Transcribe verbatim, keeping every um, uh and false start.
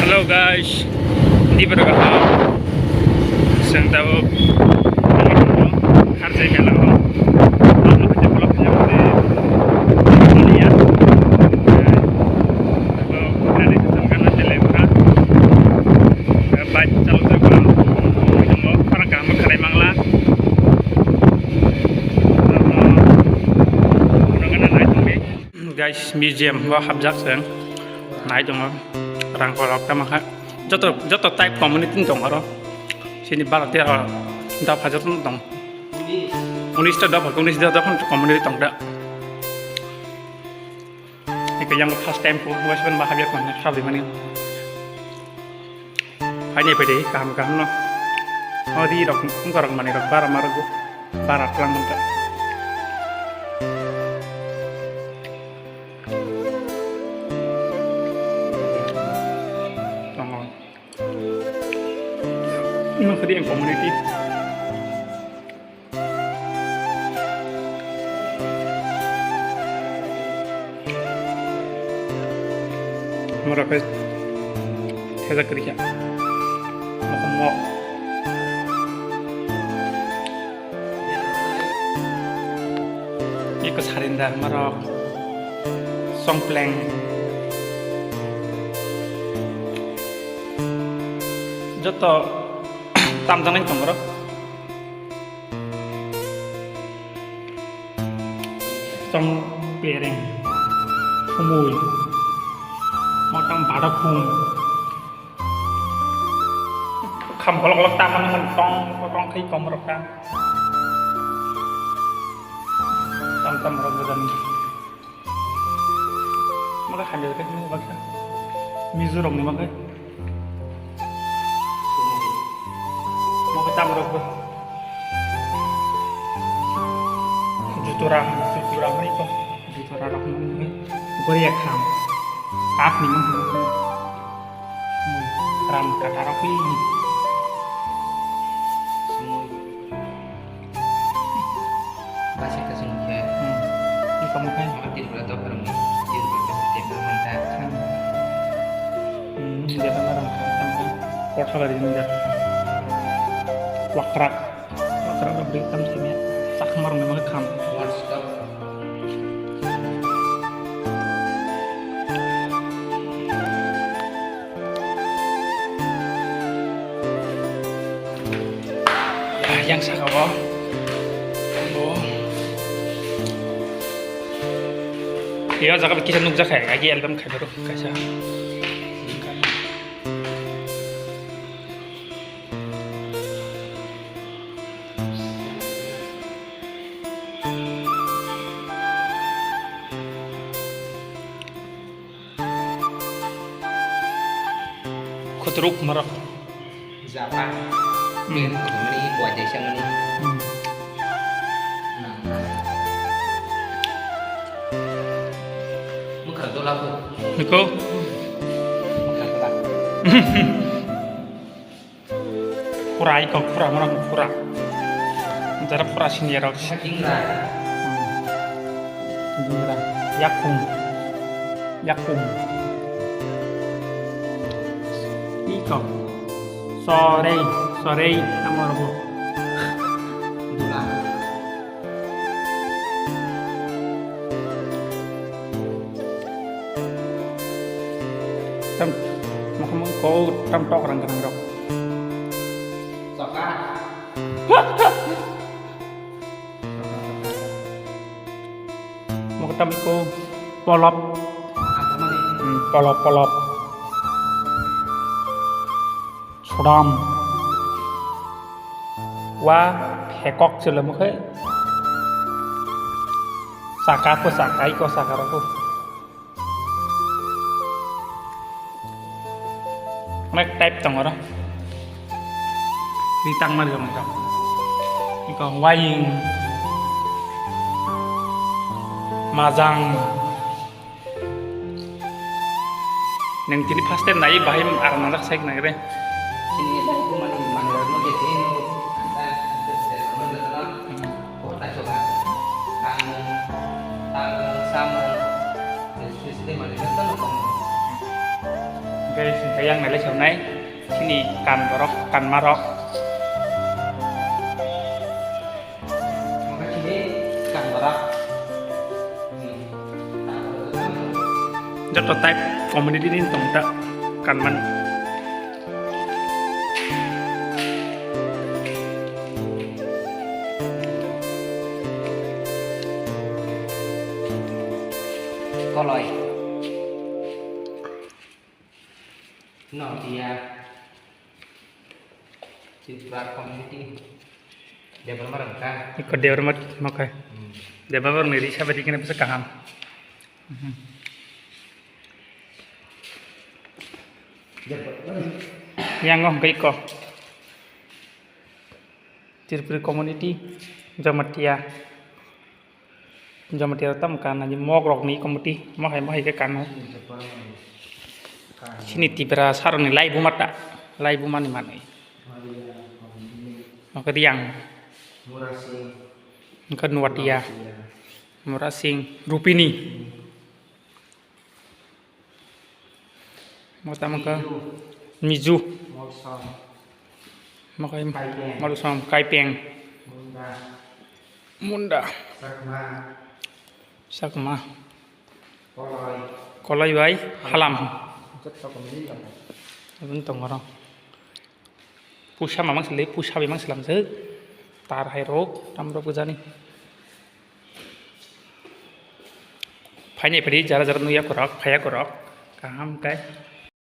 Hello guys, di berga ha. Seng tabo kharjai mela ho. Ang no kete vlog nya de. Ini ya. Tabo kali kesang kana tele pura. Baik, chalo jago. Parang kaham khalai mangla. Guys, museum o hapjak se nai tongo, rang kolok tamo khe joto joto type community tong oro. Sini bara tera dopha joto tong, unis ta dopha, unis ta dopha community tong da. Eke yang first time ko wes ben ma hapjak mane sabi mani. Phaini phaidi kaham kaham no. O ri rok wngkha rok manwi rok bara ma rwgo. Bara tlang wngkha. Tongo. Ino khadi ang community. Mora khe thajak kwrwi kha. Mokhomok. Eko sarinda morok. Songpleng. Joto tamjaknai tongo rok. Tong pereng, khumui, motang badak khum. Kham kolok kolok ta mani man tong tong khai kom rok ta. Tam tam rok jani. Maka hamya kai ni maka. Mizo rok ni maka. Mokhe tam rok bo. Jutura, jutura hai ko. Jutura rok ni mung hai. Goriya kham. Kap ni mung hai. Ram kata rok ni. Basi kasing khe. Hmm. Ni kamu kan? Ama Tripura dopha rok ni. Tripura dopha tebra manta. Hmm, dia kan orang kan kan. Kota lari ni dia. Wakrak. Wakrak rok beri tam sini. Sakmar memang kham. One stop. Yang saka o. Yo jaga kisa nukjak hai, agi album khai baro kaisa. Khutruk marok. Japa. Hmm. Pen khumani buat jaisa mani. Hmm. Nah, nah. Mukha dola ko. Niko? Mukha dola. Pura iko, pura, murang pura. Jara pura sini ya, rok. Jingra. Hmm. Jingra. Yakum. Yakum. Iko. Sorry, sorry, amor bo. Dula. Tam, makham ko tam tok rang rang rok. Soka. Makham tam iko polop. Apa mani? Hmm, polop, polop. Sodam. Wa phekok chwlamo khe. Saka po saka, iko saka rok po. Onek type tongo ro. Ri tangma ri tongkha. Iko waing. Majang. Neng tini first time nai bahai aram nangjak sai nang re. Sini lai ko mani mani rok no je tini no. Ko ta choka. Tang tang samo. Sisi de mani rok no. Singkha yang nailai sonai, sini kan borok, kan marok. Maka sini kan borok. Joto type community ni tong ta kan man. Koloi. No, dia. Tripura community. Debbarma rang ka? Iko Debbarma makai. Hmm. Debbarma ni risa badi kena bisa kaham. Mhm. Debbarma. Yang ngom ke iko. Tripuri community, Jamatia. Jamatia tam kan, ani mok rok ni community, mohai mohai ke kano. Sini Tipra saroni lai buma ta, lai buma ni manwi. Maka Riang. Maka Nuatia. Murasing, Rupini. Mata maka Miju. Maju. Maka Kaipeng. Madu Sam Kaipeng. Munda. Munda. Sakma. Sakma. Koloi. Koloi bai Halam. Jotto komini tongo. Aboni tongoro. Pusa mamang sili, pusa bimang silam se. Tar hai rok, tam rok bujani. Phainai phadi jara jara nuya korok, phaya korok. Kaham kai.